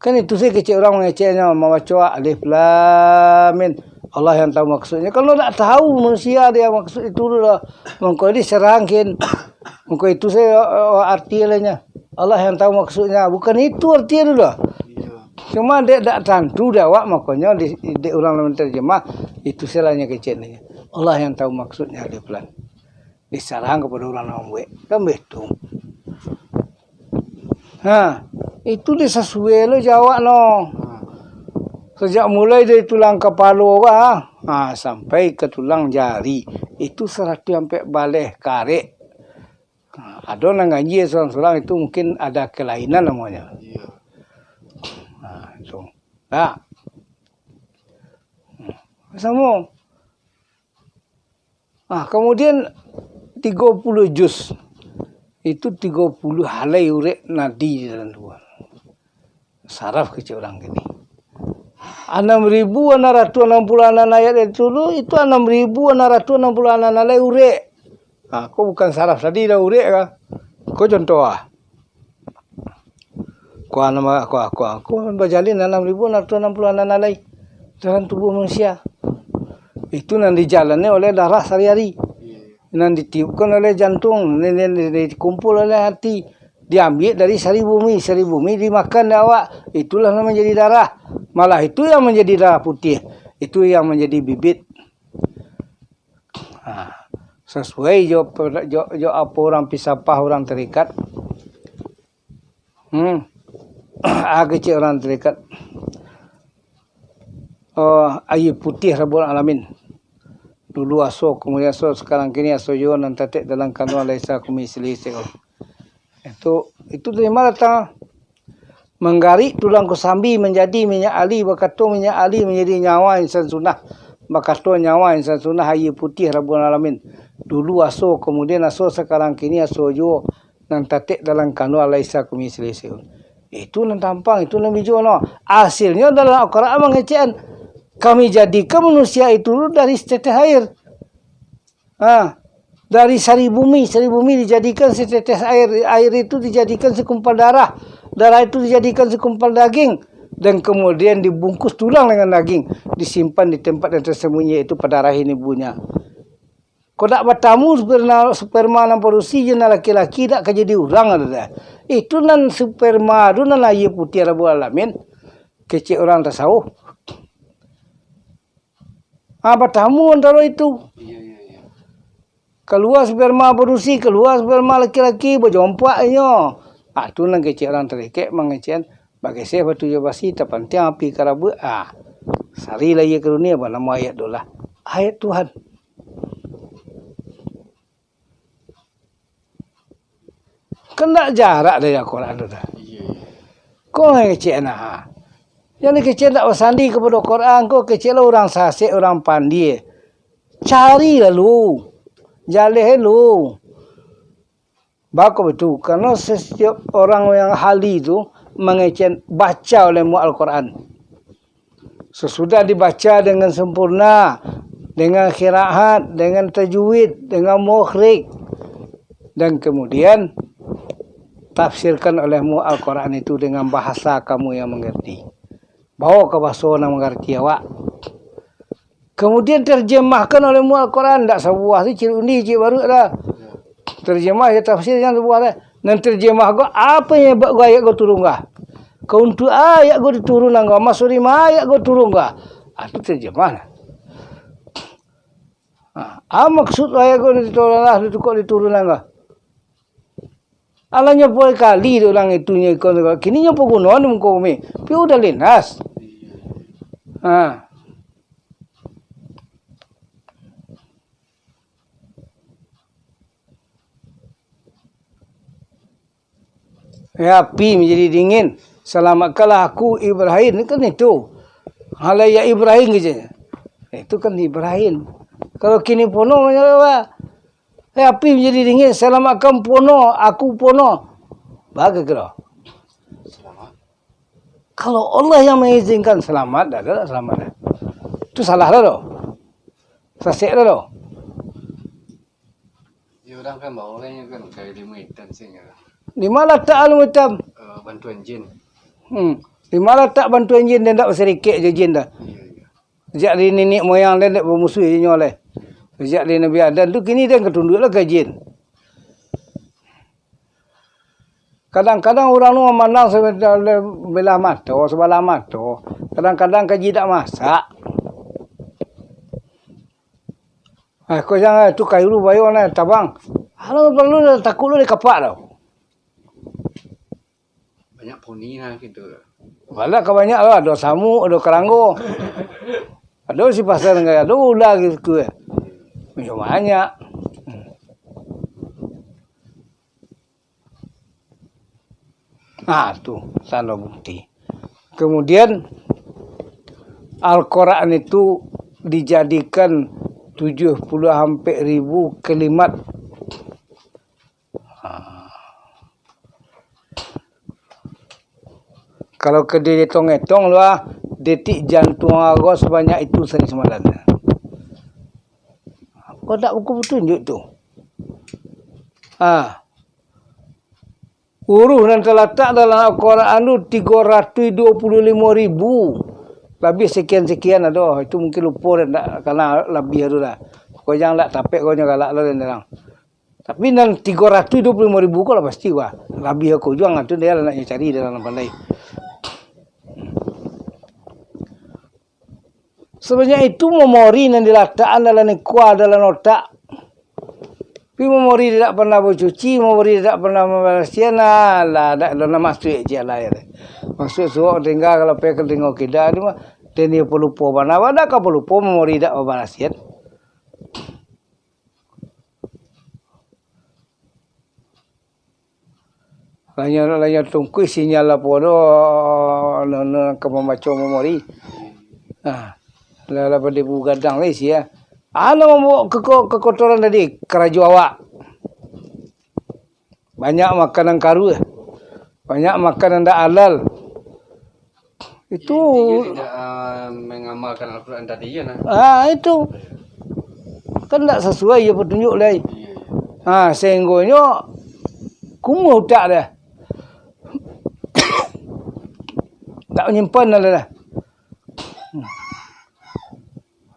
Kan itu sih kecek urang mangeceknyo, mambaco alif lam mim. Allah yang tahu maksudnya. Kalau ndak tahu manusia dia maksud itu tu lah, mangko diserang kin. Mangko itu sajo, eh, arti lainnya. Allah yang tahu maksudnya. Bukan itu arti tu lah. Iya. Cuma dek dak tantu dek awak, makonyo di, dek urang lain terjemah, itu salahnya kecek ni. Allah yang tahu maksudnya alif lam. Diserang kepada urang nan mambuek. Kan begitu. Ha, itu disasuai lo jo awak no. Sajak mulai dari tulang kapalo, ha, ha, sampai ka tulang jari. Itu saratuih ampek baleh karek. Ha, ado nan ganjia surang-surang, itu mungkin ada kelainan namonyo. Iya. Ha, itu. Ha. Samo. Ah, kamudian, tigo puluh juz. Itu tigo puluah alai urek nadi di dalam tu. Saraf kecek urang kini. Anam ribu anam ratuih anam puluah anam ayat itu tu, itu anam ribu anam ratuih anam puluah anam alai urek. Ah, ko bukan saraf tadi dah urek ka. Ko contoh ah. Ko anam, ko, ko, ko bajalin anam ribu anam ratuih anam puluah anam alai dalam tubuh manusia. Itu nan dijalani oleh darah sehari-hari. Nan ditiupkan oleh jantung, nan, nan, nan dikumpul oleh hati. Diambiak dari sari bumi, sari bumi dimakan dek awak. Itulah nan manjadi darah. Malah itu yang manjadi darah putih. Itu yang manjadi bibit. Ha, sasuai jo, jo, jo apo urang pisapah, urang tarikat. Hmm. Ah, kecek urang tarikat. Oh, aia putiah Rabbul Alamin. Dulu aso, kamudian aso, sakarang kini aso juo, nan tatek dalam kanduang laisa kamitslihi syai'un. Itu, itu dari ma datang? Manggarik tulang kusambi manjadi minyak ali, bakato minyak ali manjadi nyawa insan sunnah. Bakato nyawa insan sunnah aia putiah Rabbul Alamin. Dulu aso, kamudian aso, sakarang kini aso juo, nan tatek dalam kanduang laisa kamitslihi syai'un. Itu nan tampang, itu nan bijo no. Asilnyo dalam Al-Quran mangecek, Kami jadikan manusia itu dari setetes air. Ha, dari sari bumi, sari bumi dijadikan setetes air, air itu dijadikan sekumpal darah, darah itu dijadikan sekumpal daging, dan kemudian dibungkus tulang dengan daging, disimpan di tempat yang tersembunyi, yaitu pada rahim ibunya. Kok dak batamu sperma, sperma nan padusi jo nan laki-laki, dak ka jadi urang, ado dah. Itu nan sperma tu nan aia putiah Rabbul Alamin, kecek urang tasawuf. Ah, batamu antaro itu. Iya, iya, iya. Kalua sperma padusi, kalua sperma laki-laki, bajompak inyo. Ah, tu nan kecek urang tarekek, mangecek, bagese batu jo basi, tapantiang api karabuik. Ah, sari lah iyo ka dunia, banamo ayat tu lah. Ayat Tuhan. Ndak jarak dari Al-Quran tu dah. Ko nan kecek nah. Yang kecek ndak basandi kapado Quran, ko kecek lah urang sasek, urang pandie. Cari lalu. Jaleh lu. Bako itu, karena setiap orang yang ahli tu mangecek baca oleh mu Al-Quran. Sesudah dibaca dengan sempurna, dengan qiraat, dengan tajwid, dengan makhraj, dan kemudian tafsirkan olehmu Al-Quran itu dengan bahasa kamu yang mengerti. Bawa ka bahaso nan mangarati awak. Kemudian terjemahkan olehmu Al-Quran, ndak sabuah tu cirik undi, cirik baruak dah. Terjemah jo tafsir jan sabuah dah. Nan terjemah ko, apo nan buek ko ayat ko turun ko? Ka untuak ayat ko diturun nan ko, masuak di ma ayat ko turun ko? Ah, tu terjemah lah. Ha, a maksud ayat ko diturun lah, tu kok diturun nan ko? Alah nyo puluah kali dek urang itu nyo ikon tu. Kini nyo pagunoan di muko bumi. Tapi udah linas. Ha. Ya, api menjadi dingin. Selamatkanlah aku, Ibrahim. Kan itu. Alah ya Ibrahim, keceknyo. Itu kan Ibrahim. Kalau kini pono, Eh, api menjadi dingin, selamatkan pono, aku pono. Bagai kiro. Kalau Allah yang mengizinkan selamat, dah, dah, dah selamat dah. Itu salah dah tu. Sasek dah tu. Di urang kan bawa kan, kan, kayak ilmu hitam sih, ya. Di mana letak ilmu hitam? Eh, bantuan jin. Hmm. Di mana letak bantuan jin, dia ndak basirikek jo jin dah. Iya, iya. Sajak dari niniak moyang den dek bamusuah jo nyo lai. Sajak dari Nabi Adam tu, kini den ka tunduak lah ka jin. Kadang-kadang urang tu mamandang sabelah mato, sabalah mato. Kadang-kadang ka jin dak masak. Ah, ko jan, ah, tu kayu tu bayo nah, tabang. Alah, paralu dah, takuik lu dikapak tau. Banyak poni lah gitu. Banyak ka banyak lah, ado samuk, ado karanggo. Ado si pasar ngai, ado ular gitu. Banyak, banyak. Nah, tu tando bukti. Kemudian Al-Quran itu dijadikan tujuh puluah ampek ribu kalimat. Ha. Kalau ka dietong-etong lah, detik jantuang Allah sabanyak itu sari samalam. Kok dak buku petunjuk tu? Ha. Huruf nan talatak dalam Al-Quran tu tigo ratuih duo puluah limo ribu. Labiah sekian-sekian ado. Itu mungkin lupo dah, ndak kana labiah tu dah. Pokoknyo ndak tapek ko nyo galak lah den bilang. Tapi nan tigo ratuih duo puluah limo ribu ko lah pasti wah. Labiah ko juo tu dia lah nak cari dalam pandai. Sabanyak itu memori nan dilatakkan dalam ikua, dalam otak. Tapi memori tidak pernah bacuci, memori tidak pernah mambarasian, alah, dak, dak pernah masuak je lah, ya. Masuak suok tingga, kalau pai ka telingo kida tu mah, den iyo palupo bana, dak ka palupo memori dak mambarasian. Lanyo, lanyo tungkuih sinyal apo do, no, no, ka mambaco memori. Nah, lah, lah pada bugadang lai sia. Anu mambaok ke, ke, kekotoran tadi, karajo awak. Banyak makan nan karuah. Banyak makan nan dak halal. Itu intinya tidak, ah, mengamalkan Al-Quran tadi, ya, nah. Ah, itu. Kan ndak sasuai jo petunjuk lai. Iya, iya. Ah, sehinggonyo kumuh utak dah. Tak manyimpan dah, dah.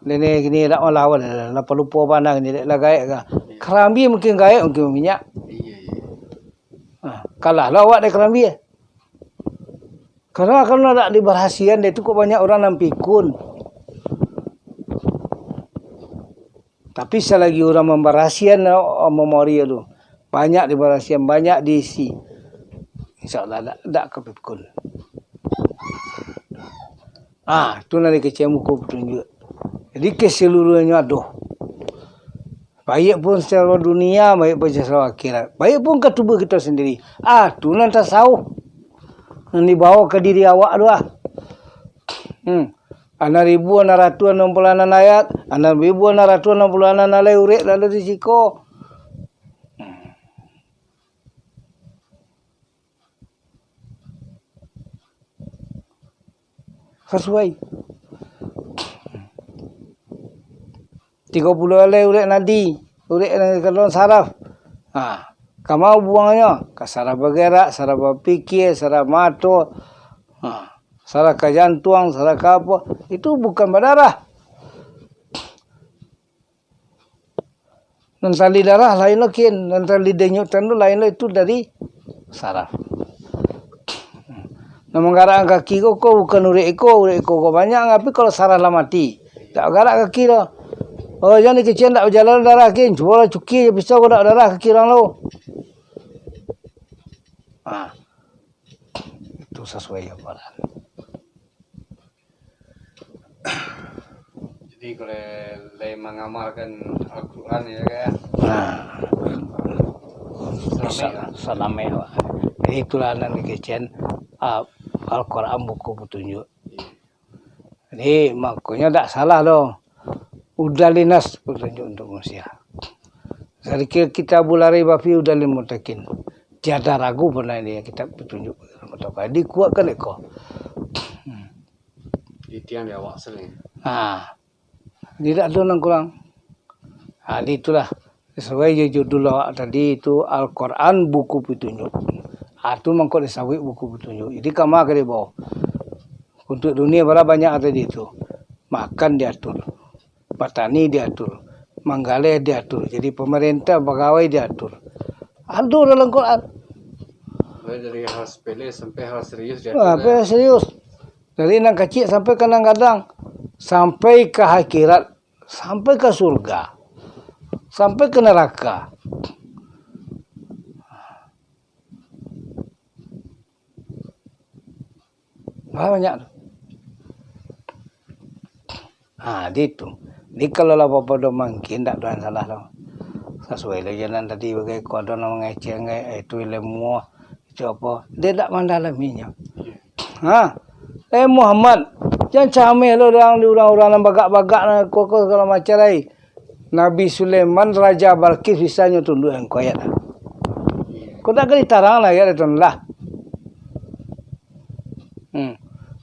Dene kini dak malawan, lah palupo pandang ni, lah gaek ka. Karambia mungkin gaek, mungkin minyak. Iya, iya. Ha, kalah lah awak dek karambia. Karena, karena dak dibarasian, dek tu kok banyak urang nan pikun. Tapi salagi urang mambarasian, oh, memori tu, banyak dibarasian, banyak diisi. Insya Allah, dak, dak ka pikun. Ah, tu nan dikecek buku petunjuk. Jadi, keseluruhannyo ado. Baiak pun sacaro dunia, baiak pun sacaro akhirat. Baiak pun ka tubuah kito sandiri. Ah, tu nan tasawuf. Nan dibawo ka diri awak tu ah. Hmm. Anam ribu anam ratuih anam puluah anam ayat, anam ribu anam ratuih anam puluah anam alai urek lalu di siko. Sasuai. Tigo puluah alai urek nadi, urek nan dikalon saraf. Ha, ka ma buangnyo? Ka saraf bagerak, saraf bapikia, saraf mato, ha, saraf ka jantuang, saraf ka apo. Itu bukan badarah. Nan tali darah lain lo kin, nan tali denyut tu lain lo, itu dari saraf. Nan manggarakkan kaki ko, ko bukan urek iko, urek iko ko banyak, tapi kalau saraf lah mati, dak garak kaki lo. Oh, jan dikecekan dak bajalan darah kin, cubolah cuki jo pisau ko dak darah kaki urang lo. Ah. Itu sasuai Al-Quran. Jadi kalau lai mangamalkan Al-Quran ya, Kak, ya? Nah. Salamai lah. Salamai lah. Jadi itulah nan dikecekan, ah, Al-Quran buku petunjuk. Jadi makonyo dak salah doh. Hudal linnas, petunjuk untuk manusia. Zalikal kitabu la raiba fihi hudal lil muttaqin. Tiada ragu pado di kitab petunjuk. Dikuatkan iko. Hmm. Itian di awak sini. Ha. Jadi dak ado nan kurang. Ha, jadi itulah. Sasuai jo judul awak tadi tu, Al-Quran buku petunjuk. Ha, tu mangko disabuik buku petunjuk. Jadi kama ka dibawo. Untuk dunia bara banyak tadi tu. Makan diatur. Batani diatur, manggaleh diatur, jadi pamarentah, pagawai diatur. Ado dalam Quran. Mulai dari hal sepele sampai hal serius diatur, ah, ya. Sampai serius. Dari nan kacik sampai ka nan gadang, sampai ka akhirat, sampai ka surga, sampai ka naraka. Lah banyak tu. Ha, di tu. Jadi kalau lah bapadoman kin, dak ado nan salah tu. Sasuai lah jo nan tadi bagai ko, ado nan mangecek, eh, itu ilmu, itu apo. Dia dak mandalaminyo. Ha? Eh, Muhammad, jan cameh lo urang, urang-urang nan bagak-bagak, nan koko sagalo macam lai. Nabi Sulaiman, Raja Balkis bisanyo tunduak angko ayat. Kok dak ka ditarang lah ayat itu lah. Hmm.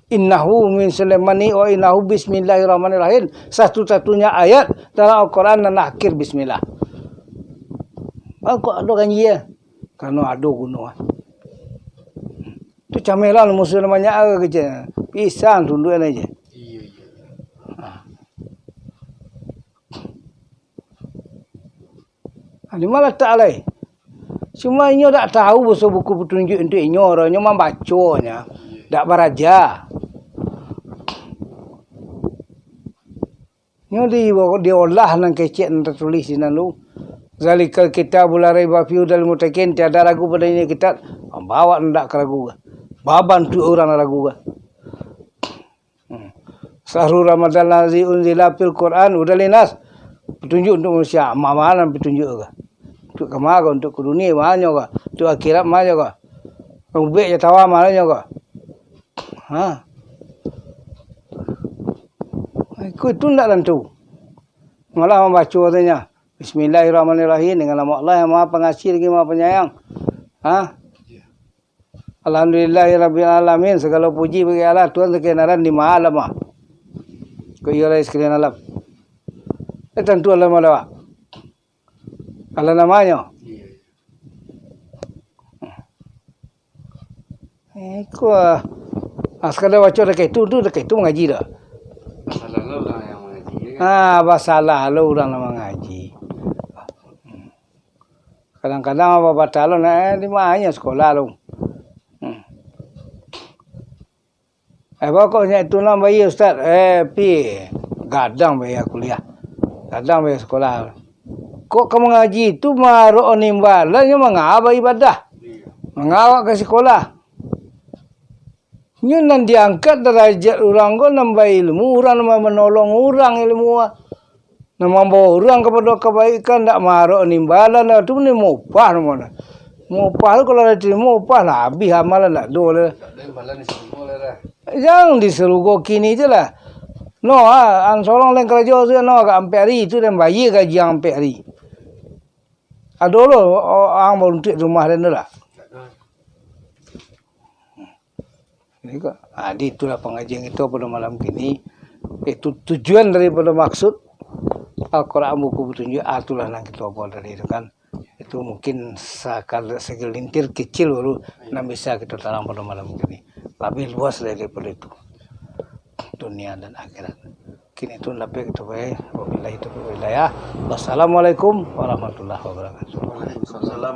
Innahu min Sulaimani wa innahu bismillahirrahmanirrahim. Satu-satunya ayat dalam Al-Quran nan akhir bismillah. Bang, kok ado ganjia? Karano ado guno. Tu cameh lah musuh nan banyak ke kecek. Pisang tunduak aja. Iyo, iyo. Ha. Ha, di ma latak lai? Cuma inyo dak tahu baso buku petunjuk untuak inyo, inyo mambaco nyo, dak baraja. Nyo di, diolah nan kecek nan tatulih sinan tu. Zalikal kitabu la raiba fihi hudal lil muttaqin, tiada ragu padanya kitab, bawa nan dak ka ragu ka. Babantuak urang nan ragu ka. Hmm. Syahru Ramadan allazi unzila fihil Quran hudan linnas. Petunjuk untuk manusia. Ma-, ma nan petunjuk ka? Untuk kama ka? Untuk ka dunia manyo ka? Untuk akhirat manyo ka? Ubek jo tawa manyo ka? Ha? Iko itu ndak tantu. Malah mambaco katanya, "Bismillahirrahmanirrahim, dengan nama Allah yang Maha Pengasih lagi Maha Penyayang." Ha? "Alhamdulillahirabbil alamin, segalo puji bagi Allah, Tuhan sakalian alam di ma alam ah." Kok iyo lai sakalian alam? Eh, tantu alam awak. Alam namonyo. Eh, ko, ah, sakadar baco dakek tu, tu dakek tu mangaji dah. Basalah lo urang yang mangaji, ya kan? Ah, basalah lo urang nan mangaji. Kadang-kadang babatalon, eh, di ma nyo sekolah lo. Hmm. Eh, pokoknyo itu nan bayia, Ustaz. Eh, pi, gadang bayia kuliah. Gadang bayia sekolah. Kok ka mangaji tu marok nimbalannyo manga baibadah. Manga awak ka sekolah. Nyo nan diangkat darajat urang ko nan bailmu, urang nan manolong urang ilmu. Nan mambawa urang kapado kabaikan, ndak maarok imbalan, tu ni maupah namonyo. Maupah tu kalau lah tarimo upah, lah abih amalan, ndak ado lah. Jan di sarugo kini tu lah. No, ah, ang sorong den karajo tu, no, agak ampek ari tu, den bayia gaji ang ampek ari. Ado lo, ang baruntuak di rumah den tu lah. Jadi, itulah pangajian kito pado malam kini. Itu tujuan daripado maksud Al-Quran buku petunjuk, ah, itulah nan kito bawa tadi tu kan. Itu mungkin sakal-, sagelintir kecil baru nan bisa kito tarang pado malam kini. Labiah luas daripado itu, dunia dan akhirat. Kini tu lapeh kito bae. Wabillahi taufiq wal hidayah. Wassalamualaikum warahmatullahi wabarakatuh. Waalaikumsalam.